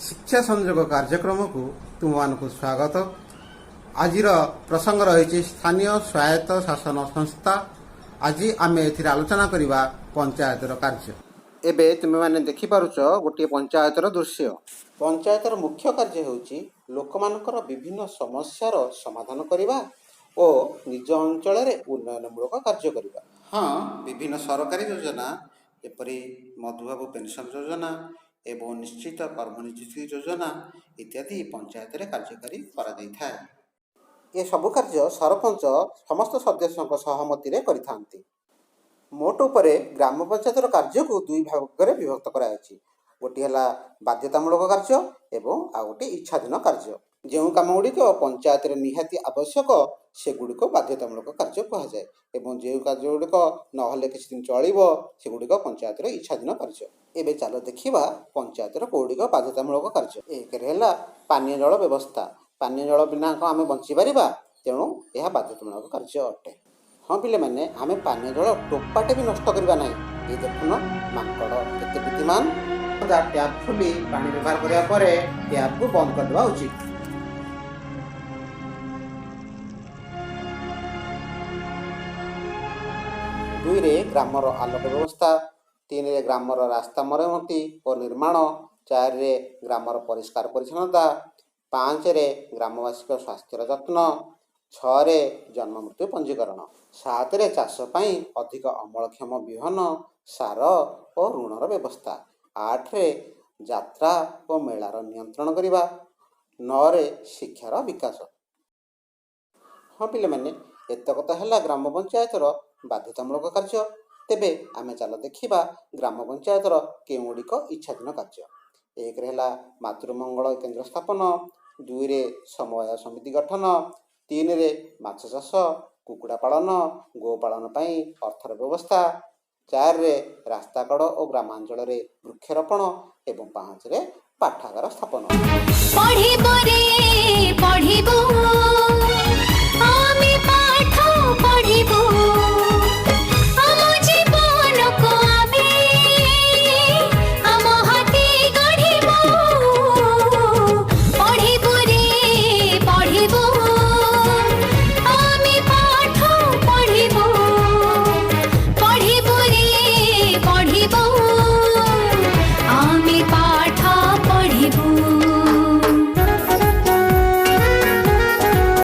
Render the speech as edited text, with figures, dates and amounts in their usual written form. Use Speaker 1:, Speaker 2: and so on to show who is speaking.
Speaker 1: ଶିକ୍ଷା ସଂଯୋଗ କାର୍ଯ୍ୟକ୍ରମକୁ ତୁମମାନଙ୍କୁ ସ୍ୱାଗତ। ଆଜିର ପ୍ରସଙ୍ଗ ରହିଛି ସ୍ଥାନୀୟ ସ୍ୱାୟତ୍ତ ଶାସନ ସଂସ୍ଥା। ଆଜି ଆମେ ଏଥିରେ ଆଲୋଚନା କରିବା ପଞ୍ଚାୟତର କାର୍ଯ୍ୟ। ଏବେ ତୁମେମାନେ ଦେଖିପାରୁଛ ଗୋଟିଏ ପଞ୍ଚାୟତର ଦୃଶ୍ୟ। ପଞ୍ଚାୟତର ମୁଖ୍ୟ କାର୍ଯ୍ୟ ହେଉଛି ଲୋକମାନଙ୍କର ବିଭିନ୍ନ ସମସ୍ୟାର ସମାଧାନ କରିବା ଓ ନିଜ ଅଞ୍ଚଳରେ ଉନ୍ନୟନମୂଳକ କାର୍ଯ୍ୟ କରିବା। ହଁ, ବିଭିନ୍ନ ସରକାରୀ ଯୋଜନା ଯେପରି ମଧୁବାବୁ ପେନ୍ସନ୍ ଯୋଜନା ଏବଂ ନିଶ୍ଚିତ କର୍ମନିଯୁକ୍ତି ଯୋଜନା ଇତ୍ୟାଦି ପଞ୍ଚାୟତରେ କାର୍ଯ୍ୟକାରୀ କରାଯାଇଥାଏ। ଏସବୁ କାର୍ଯ୍ୟ ସରପଞ୍ଚ ସମସ୍ତ ସଦସ୍ୟଙ୍କ ସହମତିରେ କରିଥାନ୍ତି। ମୋଟ ଉପରେ ଗ୍ରାମ ପଞ୍ଚାୟତର କାର୍ଯ୍ୟକୁ ଦୁଇ ଭାଗରେ ବିଭକ୍ତ କରାଯାଇଛି। ଗୋଟିଏ ହେଲା ବାଧ୍ୟତାମୂଳକ କାର୍ଯ୍ୟ ଏବଂ ଆଉ ଗୋଟିଏ ଇଚ୍ଛାଧୀନ କାର୍ଯ୍ୟ। ଯେଉଁ କାମ ଗୁଡ଼ିକ ପଞ୍ଚାୟତରେ ନିହାତି ଆବଶ୍ୟକ, ସେଗୁଡ଼ିକ ବାଧ୍ୟତାମୂଳକ କାର୍ଯ୍ୟ କୁହାଯାଏ ଏବଂ ଯେଉଁ କାର୍ଯ୍ୟ ଗୁଡ଼ିକ ନହେଲେ କିଛି ଦିନ ଚଳିବ, ସେଗୁଡ଼ିକ ପଞ୍ଚାୟତର ଇଚ୍ଛାଧୀନ କାର୍ଯ୍ୟ। ଏବେ ଚାଲ ଦେଖିବା ପଞ୍ଚାୟତର କେଉଁଗୁଡ଼ିକ ବାଧ୍ୟତାମୂଳକ କାର୍ଯ୍ୟ। ଏକରେ ହେଲା ପାନୀୟ ଜଳ ବ୍ୟବସ୍ଥା। ପାନୀୟ ଜଳ ବିନା କ'ଣ ଆମେ ବଞ୍ଚିପାରିବା? ତେଣୁ ଏହା ବାଧ୍ୟତାମୂଳକ କାର୍ଯ୍ୟ ଅଟେ। ହଁ ପିଲାମାନେ, ଆମେ ପାନୀୟ ଜଳ ଟୋପାଟେ ବି ନଷ୍ଟ କରିବା ନାହିଁ। ଏଇ ଦେଖୁନ, ମାଙ୍କଡ଼ କେତେ ବୁଦ୍ଧିମାନ। ଟ୍ୟାପ୍ ଖୋଲି ପାଣି ବ୍ୟବହାର କରିବା ପରେ ଟ୍ୟାପ୍କୁ ବନ୍ଦ କରିଦେବା ଉଚିତ। ଦୁଇରେ ଗ୍ରାମର ଆଲୋକ ବ୍ୟବସ୍ଥା, ତିନିରେ ଗ୍ରାମର ରାସ୍ତା ମରାମତି ଓ ନିର୍ମାଣ, ଚାରିରେ ଗ୍ରାମର ପରିଷ୍କାର ପରିଚ୍ଛନ୍ନତା, ପାଞ୍ଚରେ ଗ୍ରାମବାସୀଙ୍କ ସ୍ୱାସ୍ଥ୍ୟର ଯତ୍ନ, ଛଅରେ ଜନ୍ମ ମୃତ୍ୟୁ ପଞ୍ଜୀକରଣ, ସାତରେ ଚାଷ ପାଇଁ ଅଧିକ ଅମଳକ୍ଷମ ବିହନ, ସାର ଓ ଋଣର ବ୍ୟବସ୍ଥା, ଆଠରେ ଯାତ୍ରା ଓ ମେଳାର ନିୟନ୍ତ୍ରଣ କରିବା, ନଅରେ ଶିକ୍ଷାର ବିକାଶ। ହଁ ପିଲାମାନେ, ଏତକ ତ ହେଲା ଗ୍ରାମ ପଞ୍ଚାୟତର ବାଧ୍ୟତାମୂଳକ କାର୍ଯ୍ୟ। ତେବେ ଆମେ ଚାଲ ଦେଖିବା ଗ୍ରାମ ପଞ୍ଚାୟତର କେଉଁଗୁଡ଼ିକ ଇଚ୍ଛାଧୀନ କାର୍ଯ୍ୟ। ଏକରେ ହେଲା ମାତୃମଙ୍ଗଳ କେନ୍ଦ୍ର ସ୍ଥାପନ, ଦୁଇରେ ସମବାୟ ସମିତି ଗଠନ, ତିନିରେ ମାଛ ଚାଷ, କୁକୁଡ଼ା ପାଳନ, ଗୋପାଳନ ପାଇଁ ଅର୍ଥର ବ୍ୟବସ୍ଥା, ଚାରିରେ ରାସ୍ତାକଡ଼ ଓ ଗ୍ରାମାଞ୍ଚଳରେ ବୃକ୍ଷରୋପଣ ଏବଂ ପାଞ୍ଚରେ ପାଠାଗାର ସ୍ଥାପନ।
Speaker 2: ପଢ଼ିବୁ ରେ ପଢ଼ିବୁ।